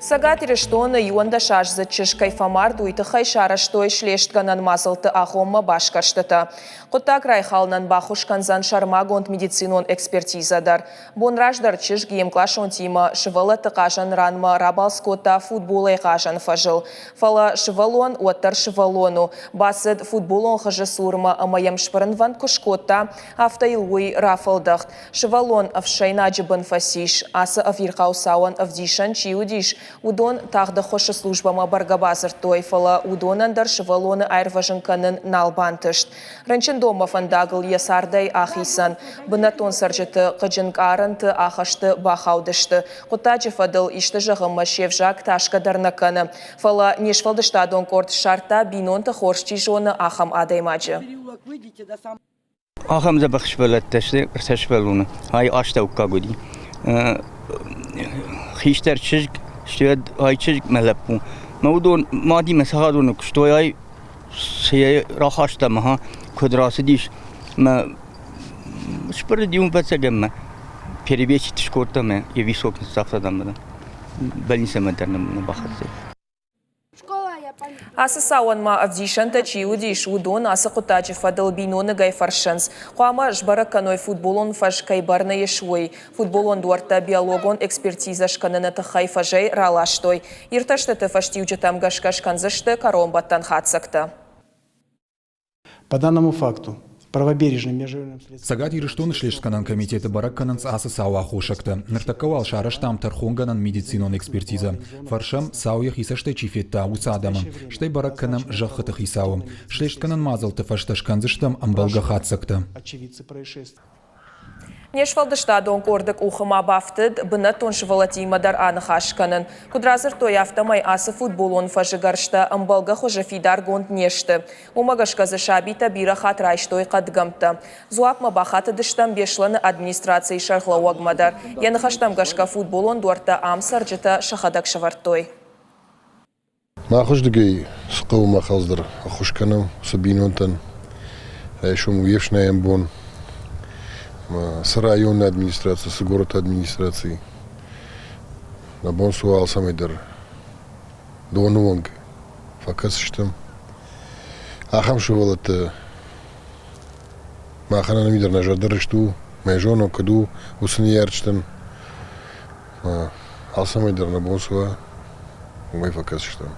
Цӕгат Ирыстоны иуӕндӕсаздзыд чызг кӕй фӕмард, уый тыххӕй сарӕзтой слестгӕнӕн мадзӕлтты агъоммӕ басгӕрстытӕ. Хъуыддаг райхалынӕн баххуыс кӕндзӕн сӕрмагонд медицинон экспертизӕ дӕр. Бон раздӕр чызг йе мкъласонтимӕ сывӕллӕтты хъазӕн ранмӕ рабалц кодта футболӕй хъазӕн фӕзыл. Фӕлӕ сывӕллон уӕддӕр сывӕллон у. Бацыд футболон хызы цурмӕ ӕмӕ йӕм сбырынвӕнд куы скодта, афтӕ йыл уый рафӕлдӕхт. Сывӕллон ӕфсӕйнаджы бын фӕцис. Ацы ӕвирхъау цауӕн ӕвдисӕн чи уыдис, уыдон тагъд ӕххуысы службӕмӕ бӕргӕ бадзырдтой, фӕлӕ уыдонӕн дӕр сывӕллоны аирвӕзын кӕнын нал бантыст. Рынчындонмӕ фӕндагыл йӕ цардӕй ахицӕн. Бынӕттон цӕрджыты хъыджы нкъарӕнты ахӕсты бахаудысты. Хъуыддаджы фӕдыл исты зӕгъынмӕ се взаг тасгӕ дӕр нӕ кӕны. Фӕлӕ не сфӕлдыстадон къорд ссардта, бинонты хорз чи зоны, ахӕм адӕймаджы. Ахӕм дзӕбӕх сывӕллӕттӕ сты ӕртӕ сывӕллоны. Ай астӕуккаг уыди. Хистӕр чызг, стӕй ай чызг мӕ лӕппу. Мӕ уыдон мадимӕ сагъадоны куыстой, ай цы йӕ рахаста мӕ куыд рацыдис, мӕ сбырыди уым ӕвӕццӕгӕн мӕ перевесить скодта мӕ йӕ висок ныццавта дам больницӕмӕ дӕр нӕ бахӕццӕ. Ацы цауӕн ма ӕвдисӕнтӕ чи уыдис, уыдон ацы хъуыддаджы фӕдыл биноныгӕй фӕрсынц. Хъуамӕ сбӕрӕг кӕной футболон фӕз кӕй бӕрны ис, уый. Футболон дуӕрттӕ биологон экспертизӕ скӕныны тыххӕй фӕзӕй раластой. Иртӕстыты фӕстиуджытӕм гӕсгӕ скӕндзысты кӕронбӕттӕн хатдзӕгтӕ. По данному факту правобережным межрайонным Цӕгат Ирыстоны слестгӕнӕн комитеты бӕрӕг кӕнынц ацы цауы аххосӕгтӕ. Ныртӕккӕ уал сарӕзтам тӕрхонгӕнӕн медицинон экспертизӕ. Фӕрсӕм, цау йӕхи цӕстӕй чи федта, уыцы адӕмы. Стӕй бӕрӕг кӕнӕм зӕххыты хицауы. Слестгӕнӕн мадзӕлтты фӕстӕ скӕндзыстӕм ӕмбӕлгӕ хатдзӕгтӕ. Не сфӕлдыстадон къорды къухы ма бафтыд бынӕттон сывӕллӕттимӕ дӕр аныхас кӕнын. Куыд радзырдтой, афтӕмӕй ацы футболон фӕзы гӕрзтӕ ӕмбӕлгӕ хуызы фидаргонд не сты. Уымӕ гӕсгӕ дзы сабитӕ бирӕ хатт райстой хъӕдгӕмттӕ. Дзуапмӕ бахатыдыстӕм Беслӕны администрацийы сӕргълӕууӕгмӕ дӕр. Йӕ ныхӕстӕм гӕсгӕ футболон дуӕрттӕ ам цӕрджытӕ сӕхӕдӕг сӕвӕрдтой. Махуыздыгӕй цы хъӕуы мах алцыдӕр ӕххуыс кӕнӕм цы бинонтӕн. Райсом у йе фснайӕн бон. Цы районы администраци, цы горӕты администраци. Нӕ бон цы у алцӕмӕй дӕр доны онг фӕкӕсдзыстӕм. Ахӕм сывӕллӕттӕ махӕн ӕнӕуи дӕр нӕ зӕрдӕ рыст у, мӕ зонон куыд у уыцы ныййарджытӕн. Алцӕмӕй дӕр нӕ бон цы уа, уымӕй фӕкӕсдзыстӕм.